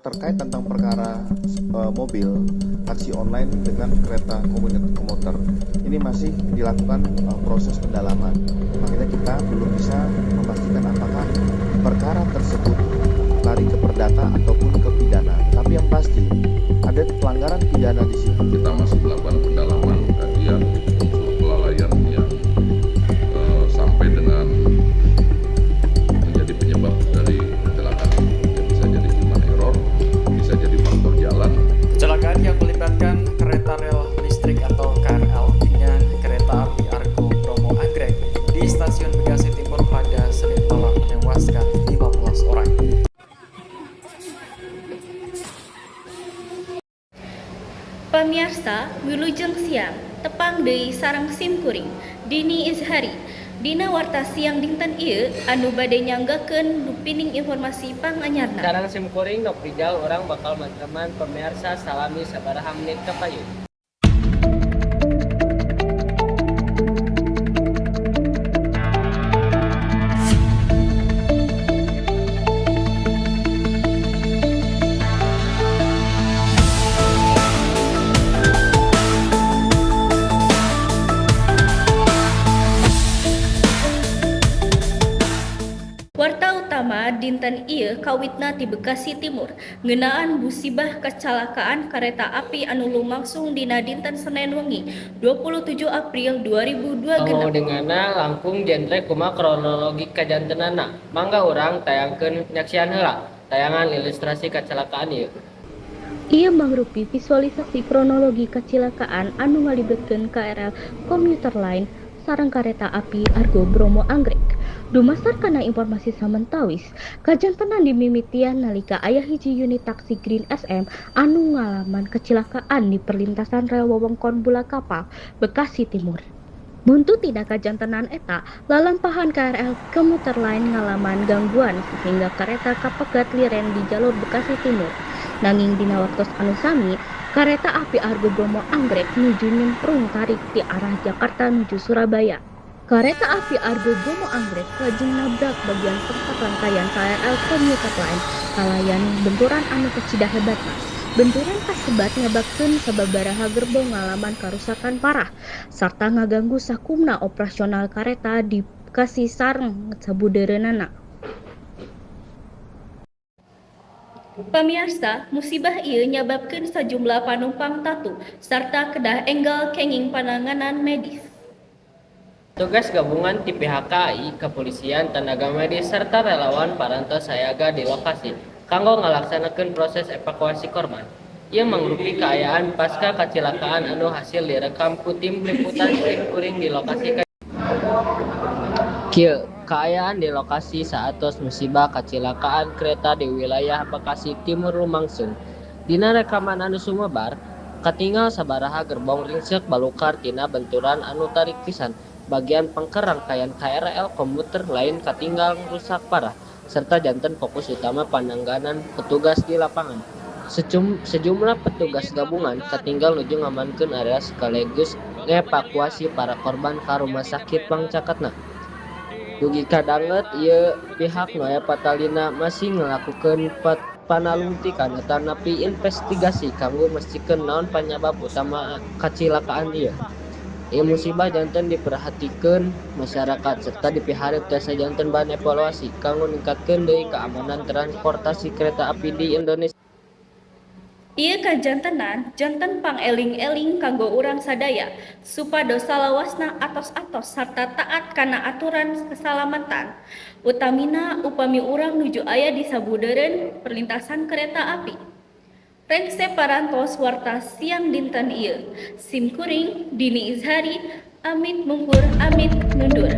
Terkait tentang perkara mobil taksi online dengan kereta komuter, ini masih dilakukan proses pendalaman. Makanya kita belum bisa memastikan apakah perkara tersebut lari ke perdata ataupun ke pidana. Tapi yang pasti ada pelanggaran pidana di sini. Kita masih melakukan pendalaman, kajian unsur kelalaian yang sampai dengan menjadi penyebab dari kecelakaan. Ya, bisa jadi human error, bisa jadi faktor jalan. Kecelakaan yang melibatkan kereta rel listrik atau KRL dengan kereta api Argo Bromo Anggrek di Stasiun Bekasi Timur pada Senin malam menewaskan 15 orang. Pamiarsa, wilujeng siang, tepang deui sareng simkuring Dini Izhari dina Warta Siang dinten ieu anu bade nyanggakeun dupining informasi panganyarna. Sareng simkuring Noprijal, urang bakal mantreman pamiarsa salami sabaraha menit kapayun. Warta utama dinten ieu kawitna ti Bekasi Timur ngeunaan musibah kecelakaan kereta api anu lumangsung dina dinten Senen wengi 27 April 2026. Pangudinganna langkung jentre kumaha kronologi kajantenanna. Mangga urang tayangkeun, nyaksian heula tayangan ilustrasi kecelakaan ieu. Ieu mangrupi visualisasi kronologi kacilakaan anu ngalibatkeun KRL Commuter Line sareng kareta api Argo Bromo Anggrek. Dumasar kana informasi samentawis, kajantenan dimimitian nalika aya hiji unit taksi Green SM anu ngalaman kecelakaan di perlintasan rel wewengkon Bulak Kapal, Bekasi Timur. Buntut tina kajantenan eta, lalampahan KRL Commuter Line ngalaman gangguan sehingga kareta kapegat liren di jalur Bekasi Timur. Nanging dina waktos anu sami, kareta api Argo Bromo Anggrek nuju nyemprung tarik ti arah Jakarta nuju Surabaya. Kareta api Argo Bromo Anggrek lajeng nabrak bagian pengker rangkaian KRL Commuter Line kalayan benturan anu kacida hebatna. Benturan kasebat nyababkeun sababaraha gerbong ngalaman karusakan parah sarta ngaganggu sakumna operasional kareta di Bekasi sareng sabudeureunana. Pamiarsa, musibah ieu nyababkeun sajumlah panumpang tatu sarta kedah enggal kenging pananganan medis. Petugas gabungan ti pihak KAI, kepolisian, tenaga medis serta relawan parantos sayaga di lokasi kanggo ngalaksanakeun proses evakuasi korban. Ieu mangrupi kaayaan pasca kacilakaan anu hasil direkam ku tim liputan sim kuring di lokasi. Kieu kaayaan di lokasi saatos musibah kacilakaan kereta di wilayah Bekasi Timur lumangsung. Dina rekaman anu sumebar, katingal sabaraha gerbong ringsek balukar tina benturan anu tarik pisan. Bagian pengker rangkaian KRL Commuter Line katinggal rusak parah serta janten fokus utama panangganan petugas di lapangan. Sejumlah petugas gabungan katinggal nuju ngamankeun area sekaligus ngevakuasi para korban ka rumah sakit pangcaketna. Dugi ka danget ieu, pihak Noya Patalina masih ngalakukeun panalungtikan atanapi investigasi kanggo mastikeun naon panyabab utama kacilakaan ieu. Ieu musibah janten diperhatikeun masyarakat serta dipiharep tiasa janten bahan evaluasi kanggo ningkatkeun deui keamanan transportasi kereta api di Indonesia. Ieu kajantenan janten pangeling-eling kanggo urang sadaya supados salawasna atos-atos sarta taat kana aturan kesalamatan, utamina upami urang nuju aya di sabudeureun perlintasan kereta api. Rengse parantos Warta Siang dinten ieu. Sim kuring Dini Izhari amit mungkur amit mundur.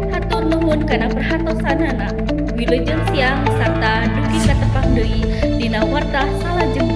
Hatur nuhun kana perhatosanana. Wilujeng siang sarta dugi katepang deui dina warta salajengna.